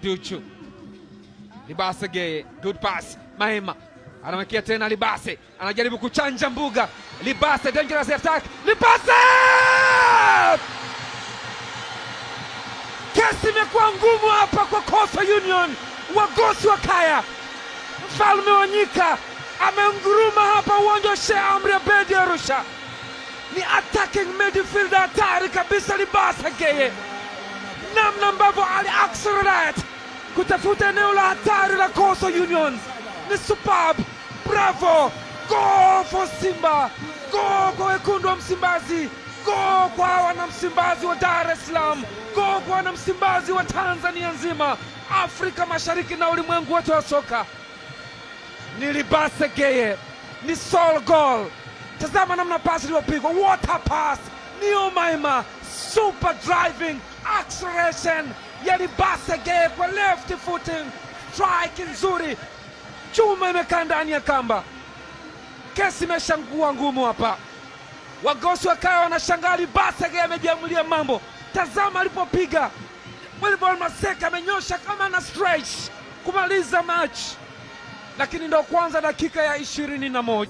Duchu Libase Geye, good pass. Maema anamwekea tena Libase, anajaribu kuchanja mbuga. Libase, dangerous attack. Libase! Kesi imekuwa ngumu hapa kwa Coastal Union. Wagosi wa Kaya, mfalme wa nyika amenguruma hapa uwanja wa Sheikh Amri Abeid Arusha. Ni attacking midfielder hatari kabisa, Libase Geye, namna ambavyo ali accelerate kutafuta eneo la hatari la Coastal Union ni superb. Bravo, go for Simba, go kwa wekundu wa Msimbazi, go kwa wanamsimbazi wa Dar es Salaam, go kwa wanamsimbazi wa Tanzania nzima, Afrika Mashariki na ulimwengu wote wa soka. Ni Libase Geye, ni solo goal. Tazama namna pasi iliyopigwa, what a pass! Neo Maema, super driving acceleration ya Libase Geye kwa left footing, strike nzuri, chuma imekaa ndani ya kamba. Kesi imeshakuwa ngumu hapa, wagosi wakawa wanashangaa, Libase Geye amejiamulia mambo. Tazama alipopiga Wilbon Maseka amenyosha kama na stretch kumaliza match, lakini ndo kwanza dakika ya 21.